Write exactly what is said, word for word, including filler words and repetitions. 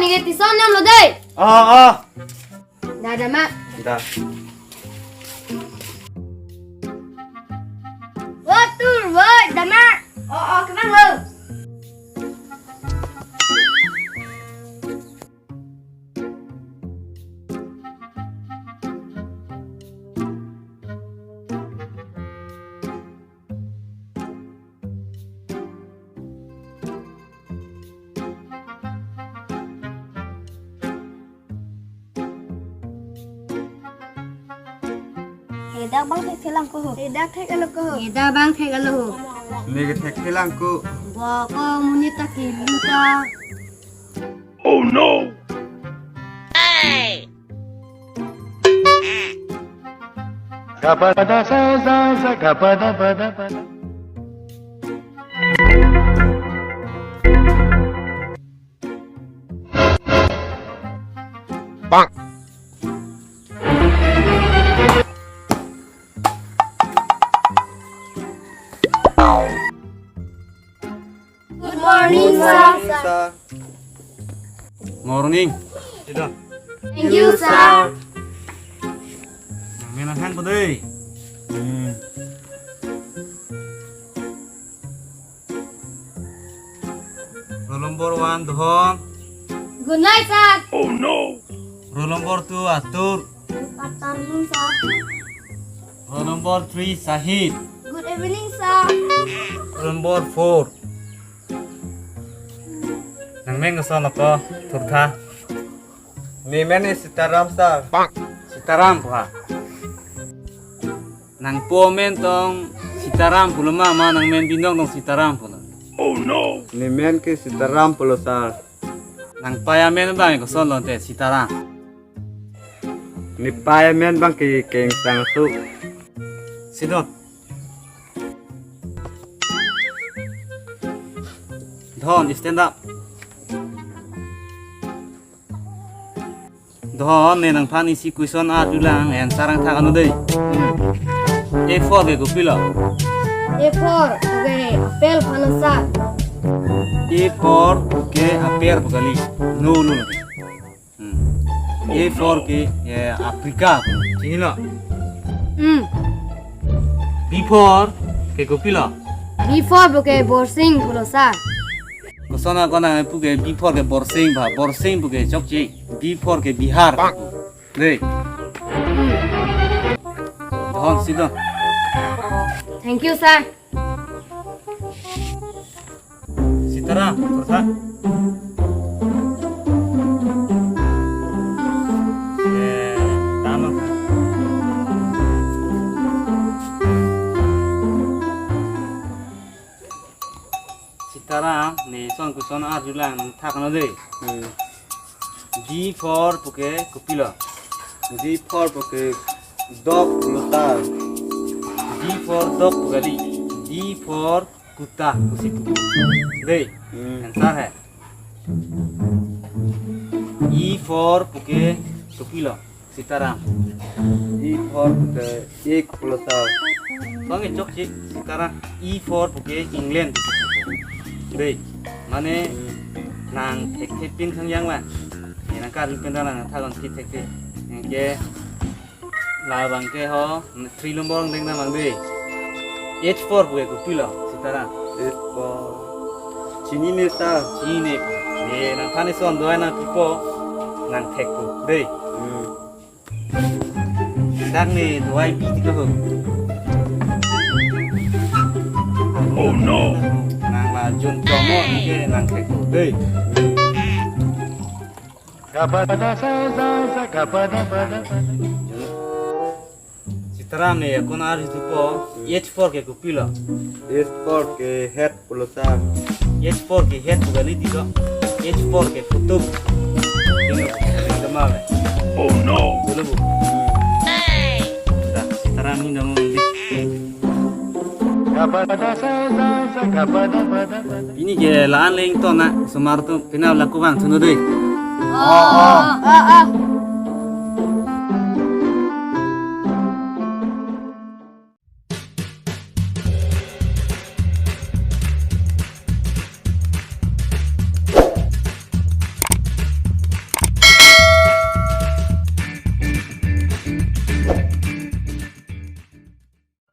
Nike tison nam lo dei. Oh, oh. Da, da ma. Da. Watur, woi, da ma. Oh, oh, kemang lo. Hedak bang thek thelang ko ho. Hedak thek alo ko ho. Hedak bang thek alo ho. Neke thek thelang ko. Boko monit ta kilu ta. Oh no! Gapada sa sa sa gapada pada pada. Bang. Good morning, sir. Morning. Thank you, sir. Nang men ahan po dei. Hmm. Roll number one, Dohon. Good night, sir. Oh no. Roll number two, Atur. Good afternoon, sir. Roll number three, Sahid. Good evening, sir. Roll number four. Nang men koson lo ko, thurtha? Ne men ke Sitaram, sir. Sitaram pu ha. Nangpo amen tong Sitaram pulo ma, ma nang men binong tong Sitaram pulo? Oh no. Ne men ke Sitaram pulo, sir. Nangpei amen bang koson lo te Sitaram? Nepei amen bang ke Kengsang su. Sidon. Dohon, stand up. Dohon, ne nangphan isi question arjulang, answer nangthak non dei. A four ke kopilo? A four ke apple pulo, sir. A four ke apple pu kali. No, no, no. Hmm. A four ke, eh, Africa. Chinilo? Hmm. B four ke kopilo? B four pu ke borsing pulo, sir. Koson ako nangpu ke B four ke borsing ba, borsing pu ke chokche, B four ke Bihar. Dei. Hmm. Dohon, sidon. Thank you, sir. Sitaram, thurtha. Eh, tama. Sitaram, ne son question arjulang, nangthak non dei. Hmm. D four pu ke kopilo? D four pu ke dog pulo, sir. D four dog pu kali. D four kuta, pusi kuku. Dei, hmm, answer hai. E four pu ke kopilo, Sitaram? E four pu ke egg pulo, sir. Bang chokche, Sitaram. E four pu ke England. Dei, mane nang thekthe pin sang yang la. Ne nangkarju pin ta nangthak non si thekthe. Anke labang ke ho, three number deng na mang dei. H four pu ke kopilo, Sitaram? H four. Chinine, sir. Chinine. Ne nangphan ison dovai nangpipo, nangthekpo dei. Hmm. Dak ne dovai pi ti ko ho. Oh no. Nang la jon chomo ke nangthekpo dei. Gapada sa sa sa gapada pada. Sitaram ne akon arjupo, H four ke kopilo? H four ke head pulo, sir. H four ke head pu kali ti ko. H four ke photo. Tinggal, tinggal ma be. Oh no. Dolo bu. Dah, Sitaram ni dong di. Gapada sa sa sa gapada pada. Pini ke la-an le ington na, osomar atum, penap la kovang thu non dei. Oh, oh. Oh, oh.